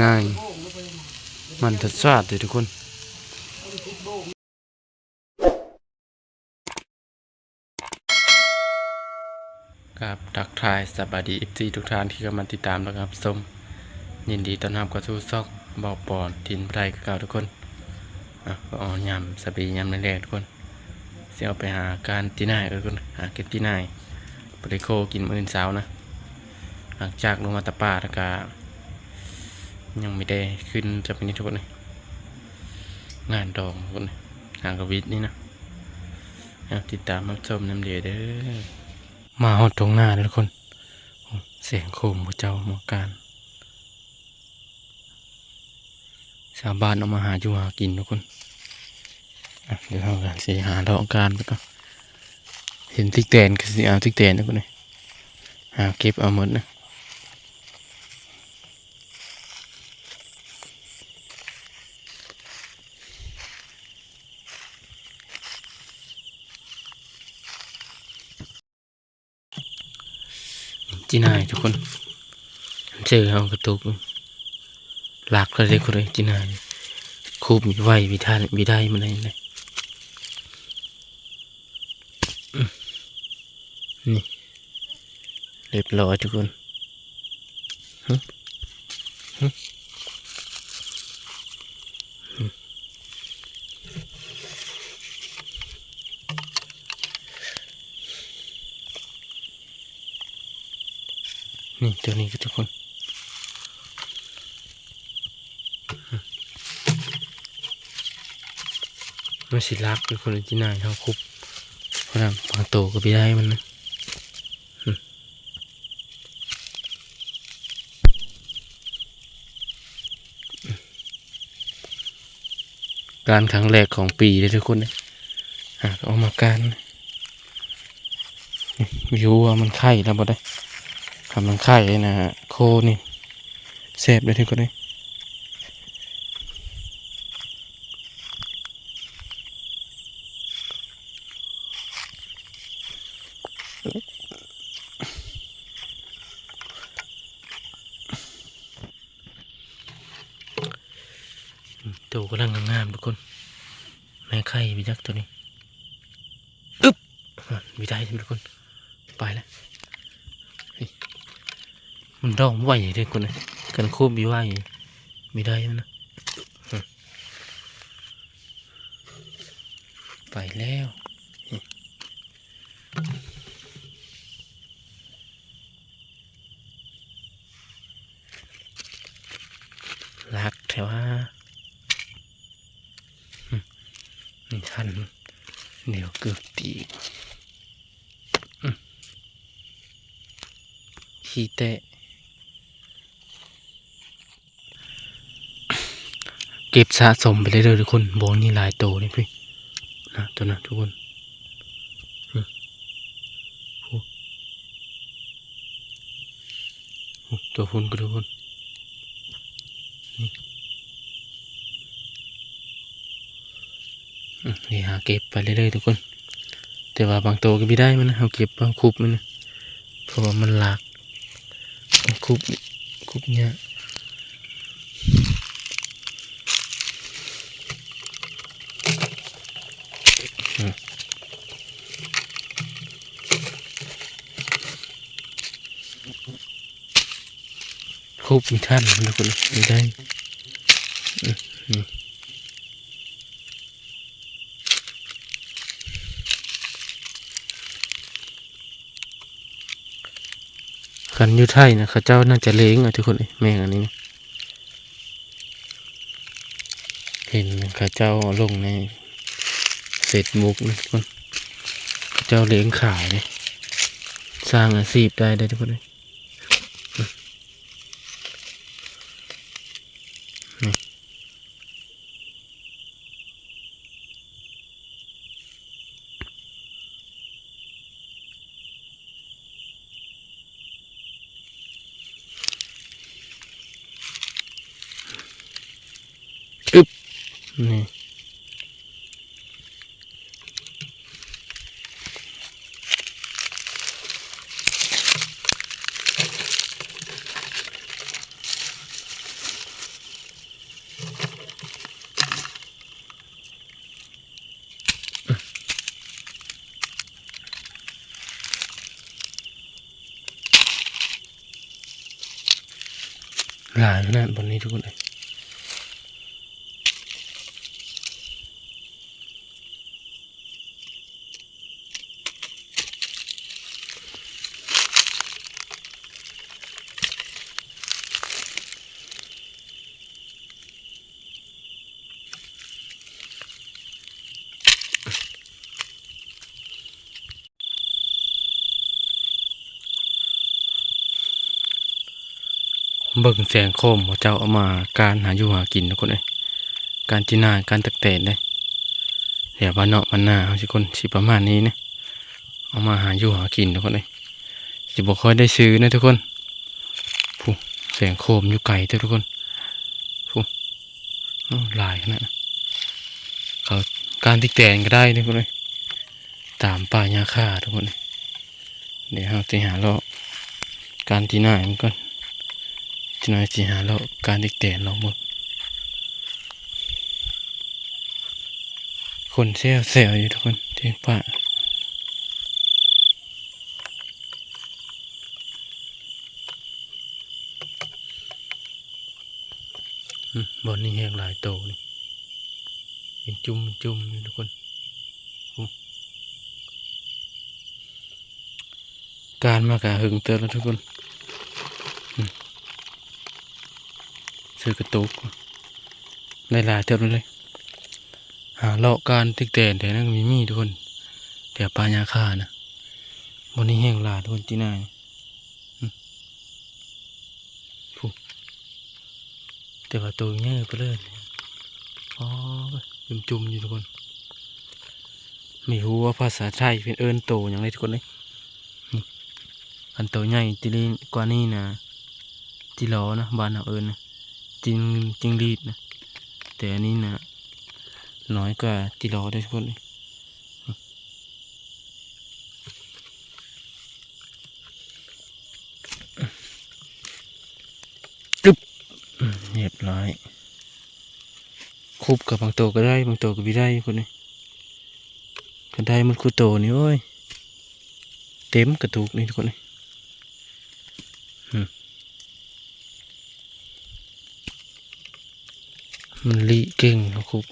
ນາຍ ມັນທະສາດເດ້ທຸກຄົນ. ກາບທັກທາຍສະບາຍດີ ເອັຟຊີ ທຸກທ່ານທີ່ເຂົ້າມາຕິດຕາມ ແລະ ຮັບຊົມ. ຍິນດີຕ້ອນຮັບເຂົ້າສູ່ຊ່ອງເບົາປອນຖິ່ນໄທຄືເກົ່າທຸກຄົນ. ອ່ະ ກໍເອົາຍາມສະເບຍາມແລງໆ ທຸກຄົນ ຊິເອົາໄປຫາການຕີນາຍ ທຸກຄົນ ຫາເກັບຕີນາຍ ບໍ່ໄດ້ໂຄກິນມື້ອື່ນເຊົ້ານະ. ຫຼັງຈາກລົງມາແຕ່ປ່າແລ້ວກະຍັງບໍ່ໄດ້ຂຶ້ນຈັກມື້ນີ້ ທຸກຄົນເອີຍ. ງານດອງ ທຸກຄົນເອີຍ ຫາກະວິດນີ້ນະ. ອ່ະ ຕິດຕາມຮັບຊົມນຳເດີເດີ. ມາຮອດທົ່ງນາແລ້ວທຸກຄົນ. ໂອ້ ແສງໂຄມຂະເຈົ້າມາການ ຊາວບ້ານອອກມາຫາຢູ່ຫາກິນທຸກຄົນ. ອ່ະ ດຽວເຮົາກະຊິຫາເລາະການໄປກ່ອນ. ເຫັນຕິກແຕນກະຊິເອົາຕິກແຕນທຸກຄົນເອີຍ ຫາເກັບເອົາໝົດນະ. ຈີນາຍທຸກຄົນ ເຈີເຮົາກະຕົກ ຫຼັກແລ້ວເດ້ທຸກຄົນເອີຍ. ຈີນາຍ ຄູບມີໄວມີທັນ ມີໄດ້ມາໄດ້. ນີ້ ຮຽບຮ້ອຍທຸກຄົນ. ຫຶ ຫຶ ຫຶ ນີ້ ຕົວນີ້ກະທຸກຄົນ ມັນຊິຫຼັກເປັນຄົນຈີນາຍເຮົາຄຸບ ເພາະວ່າບາງໂຕກະບໍ່ໄດ້ມັນນະ. ການຄັ້ງແລກຂອງປີເດ້ທຸກຄົນເດ້ ຫາກະເອົາມາການ. ວິວວ່າມັນໄຂ່ແລ້ວບໍ່ໄດ້ ຄັນມັນໄຂ່ນະ ໂຄນີ້ແຊບເດ້ທຸກຄົນເດ້. ໂຕກຳລັງງາມໆ ທຸກຄົນ ແມ່ໄຂ່ໄປຈັກໂຕນີ້. ອຶບ ອາ ມີໄດ້ທຸກຄົນ ໄປແລ້ວ. ເຮີ້ຍ ມັນດອງໄວເດ້ທຸກຄົນເອີຍ ກັນໂຄບມີໄວ ມີໄດ້ມັນນະ. ໄປແລ້ວ ຫຼັກແທ້ວ່າ ນີ້ທັນ ດຽວເກືອບຕີກ ຂີ້ແຕະ. ເກັບສະສົມໄປເລື້ອຍໆ ທຸກຄົນ ບ່ອນນີ້ຫຼາຍໂຕເດ້ພີ່ ນະ ໂຕນັ້ນທຸກຄົນ. ນີ້ ໂອ້ ໂອ້ ໂຕພຸ້ນກະທຸກຄົນ ນີ້ ອືມ ນີ້ຫາເກັບໄປເລື້ອຍໆ ທຸກຄົນ ແຕ່ວ່າບາງໂຕກະບໍ່ໄດ້ມັນນະ ເຮົາເກັບເອົາຄຸບມັນນະ ເພາະວ່າມັນຫຼາກ ຄຸບ ຄຸບຍາກ ອືມ. ຄຸບມີທັນ ທຸກຄົນ ມີໄດ້ ອືມ ນີ້ ຄັນຢູ່ໄທນະ ເຂົາເຈົ້າໜ້າຈະເລງເອົາ ທຸກຄົນເອີຍ ແມງອັນນີ້ນະ. ເຫັນເຂົາເຈົ້າເອົາລົງໃນເຟສບຸກນະທຸກຄົນ ເຂົາເຈົ້າລ້ຽງຂາຍເດ້ ສ້າງອາຊີບໄດ້ເດ້ທຸກຄົນເອີຍ ນີ້. ອຶບ ນີ້ ອ ຫຼາຍຂະໜາດບ່ອນນີ້ທຸກຄົນເອີຍ. ເບິ່ງແສງໂຄມເຂົາເຈົ້າເອົາມາການຫາຢູ່ຫາກິນທຸກຄົນເອີຍ. ການຈີນາ ການຕັກແຕນເດ້ ແຖວບ້ານນອກບ້ານນາເຮົາຊິຄົນຊິປະມານນີ້ນະ. ເອົາມາຫາຢູ່ຫາກິນທຸກຄົນເອີຍ. ຊິບໍ່ຄ່ອຍໄດ້ຊື້ນະທຸກຄົນ. ຜູ້ ແສງໂຄມຢູ່ໄກເດີ້ທຸກຄົນ. ຜູ້ ໂອ້ ຫຼາຍຂະໜາດນະ. ເຂົາການຕິກແຕນກໍໄດ້ທຸກຄົນເອີຍ ຕາມປ່າຫຍ້າຄາທຸກຄົນເອີຍ. ດຽວເຮົາຊິຫາເລາະການຕີນາຍມັນກ່ອນ. ຈັກໜ່ອຍຊິຫາເລາະການຕິກແຕນລອງເບິ່ງ. ຄົນແຊວໆຢູ່ທຸກຄົນ ທີ່ປ່າ. ອືມ ບ່ອນນີ້ແຮງຫຼາຍໂຕນີ້ ເປັນຈຸ່ມເປັນຈຸ່ມຢູ່ທຸກຄົນ. ໂອ້ ການມາກະເຫິງເຕີບແລ້ວທຸກຄົນ. ອືມ ເສື້ອກະຕຸກ ໄດ້ຫຼາຍເຕີບແລ້ວເລີຍ. ຫາເລາະການຕິກແຕນແຖວນັ້ນກໍມີ ມີທຸກຄົນ ແຖວປ່າຫຍ້າຄານະ. ບ່ອນນີ້ແຮງຫຼາຍທຸກຄົນ ຕີນາຍ. ອືມ ພຸ້ນ ແຕ່ວ່າໂຕໃຫຍ່ປານເລີຍ. ອໍ ຈຸ່ມໆຢູ່ທຸກຄົນ. ບໍ່ຮູ້ວ່າພາສາໄທເພິ່ນເອີ້ນໂຕຫຍັງເດ້ທຸກຄົນເອີຍ. ນີ້ ຄັນໂຕໃຫຍ່ຕິລີກວ່ານີ້ນະ ຈິຫຼໍນະ ບ້ານເຮົາເອີ້ນນະ ຈິງ ຈິງຫຼີດນະ. ແຕ່ອັນນີ້ນະ ນ້ອຍກວ່າຈິຫຼໍເດ້ທຸກຄົນ. ຕຶບ ຮຽບຮ້ອຍ. ຄຸບກັບບາງໂຕກໍໄດ້ ບາງໂຕກໍບໍ່ໄດ້ຄົນນີ້. ຄັນໄດ້ໝົດຄູ່ໂຕນີ້ ໂອ້ຍ ເຕັມກະຕຸກນີ້ທຸກຄົນເອີຍ. ມັນລີ້ເກັ່ງເນາະຄຸບ.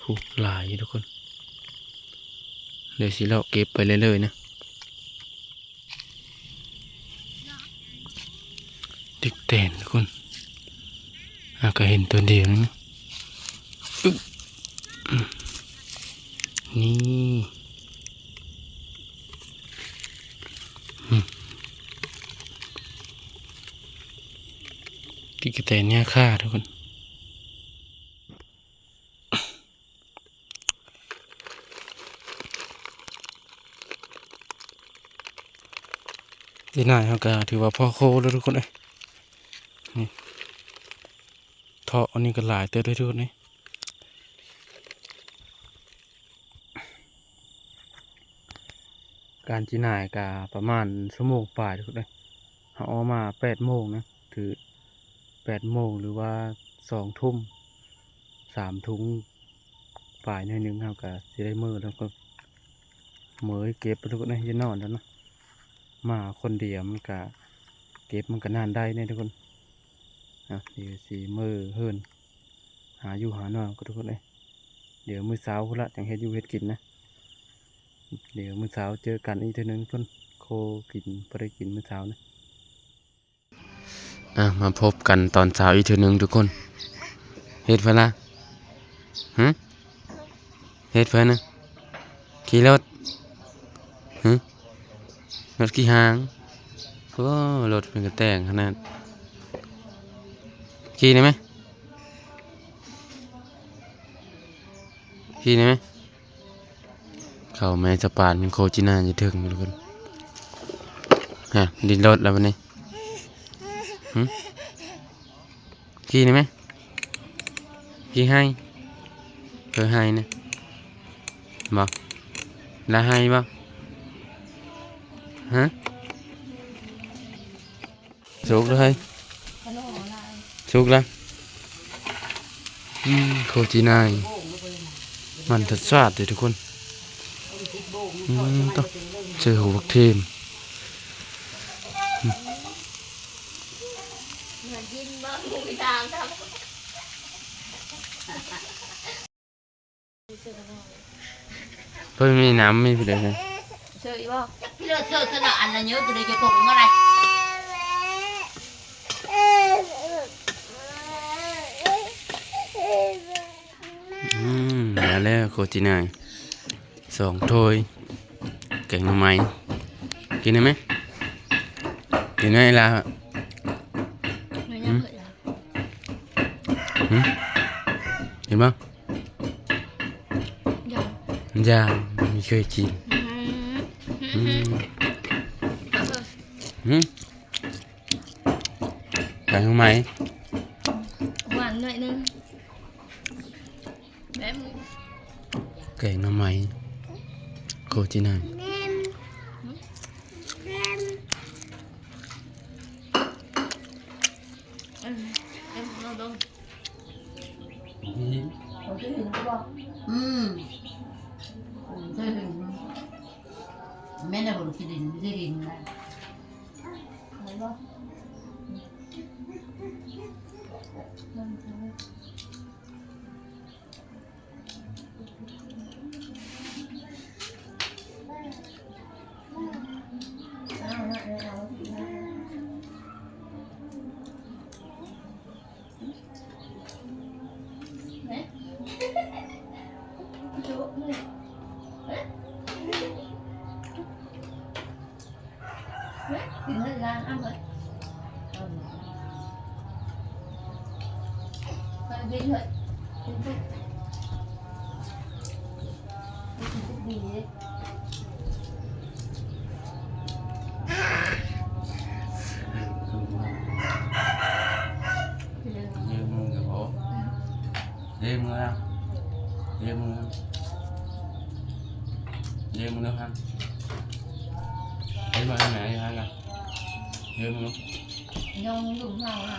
ໂອ້ ຫຼາຍຢູ່ທຸກຄົນ. ດຽວຊິເລາະເກັບໄປເລື້ອຍໆນະ. ຕິກແຕນທຸກຄົນ. ອ່າ ກໍເຫັນຕົວດຽວນີ້ນະ. ອຶບ ນີ້ ອືມ ຕິກແຕນຫຍ້າຄາທຸກຄົນ. ປີໜ້າເຮົາກໍຖືວ່າພໍໂຄແລ້ວທຸກຄົນເອີຍ. ນີ້ ເທາະອັນນີ້ກໍຫຼາຍເຕີບເດ້ທຸກຄົນເອີຍ. ການຈີນາຍກະປະມານຊົ່ວໂມງປາຍເດີ. ເຮົາອອກມາແປດໂມງນະ ຖືແປດໂມງ ຫຼືວ່າສອງທຸ່ມ ສາມທຸ່ມປາຍໜ້ອຍໜຶ່ງ ເຮົາກະຊິໄດ້ເມືອແລ້ວ. ກໍເມືອເກັບທຸກຄົນເອີຍ ຢ່ານອນແລ້ວເນາະ. ມາຄົນດຽວມັນກະ ເກັບມັນກະນານໄດ້ເດ້ທຸກຄົນ. ອ່ະ ດຽວຊິເມືອເຮືອນ ຫາຢູ່ຫານອນກ່ອນທຸກຄົນເອີຍ. ດຽວມື້ເຊົ້າພຸ້ນລະ ຈັ່ງເຮັດຢູ່ເຮັດກິນນະ. ດຽວມື້ເຊົ້າເຈີກັນອີກເທື່ອໜຶ່ງພຸ້ນ ໂຄກິນ ພໍໄດ້ກິນມື້ເຊົ້ານະ. ອ່ະ ມາພົບກັນຕອນເຊົ້າອີກເທື່ອໜຶ່ງທຸກຄົນ. ເຮັດເພິ່ນລະ? ຫຶ? ເຮັດເພິ່ນນະ? ຂີ່ລົດ? ຫຶ? ລົດຂີ່ຫາງ? ໂອ້ ລົດເພິ່ນກະແຕ່ງຂະໜາດ. ຂີ່ໄດ້ໄໝ? ຂີ່ໄດ້ໄໝ? ເຂົ້າແມ່ສະປານ ຍັງໂຄຈີນາຢູ່ເທິງຢູ່ເພິ່ນ. ຮະ ດິ້ນລົດແລ້ວບັດນີ້. ຫຶ? ຂີ່ໄດ້ໄໝ? ຂີ່ໄຮ່? ເອີ ໄຮ່ນະ. ບໍ່? ລະໄຮ່ບໍ່? ຮະ? ສຸກແລ້ວເຮີ້ຍ ສຸກແລ້ວ. ອືມ ໂຄຈີນາຍ ມັນຊາດໆເດ້ທຸກຄົນ. ອືມ ໂຕ ເຈີຫົວບັກເທມ. ອືມ ເພິ່ນມີນ້ຳມີຜູ້ໃດ ເຊີອີກບໍ່? ພີ່ເລີເຊີ ເທື່ອລະອັນລະເຍີະ ຈະໄດ້ຈະກົງມາໄດ້. ອືມ ມາແລ້ວ ໂຄຈິນາຍ ສອງຖ້ວຍ ແກງໜໍ່ໄມ້ ກິນໄດ້ໄໝ? ກິນໄດ້ລາວ ຫືມ ຫືມ ກິນບໍ່? ຢາ ຢາ ບໍ່ເຄີຍກິນ. ອືມ ອືມ ຫືມ ແກງໜໍ່ໄມ້ ຫວານໜ້ອຍໜຶ່ງ ແມ່ນ ແກງໜໍ່ໄມ້ ໂຄຈິນາຍ ແມ່ນ ແມ່ນ ອືມ ອືມ ເຄີຍເຫັນ ແມ່ນແຫຼະ ຜົນຂີ້ດິນ ຂີ້ດິນນະ. ກິນເລີຍ ລ້າງເອົາເລີຍ ເອົາເລີຍ ກິນເລີຍ ກິນເລີຍ ກິນເລີຍ ດີເດ້. ເລີຍມືກັບໂອ ເລີຍມືນະ ເລີຍມື ເລີຍມືນະ ເລີຍມືນະ ເລີຍມື ຍອງລຸມເຮົານະ.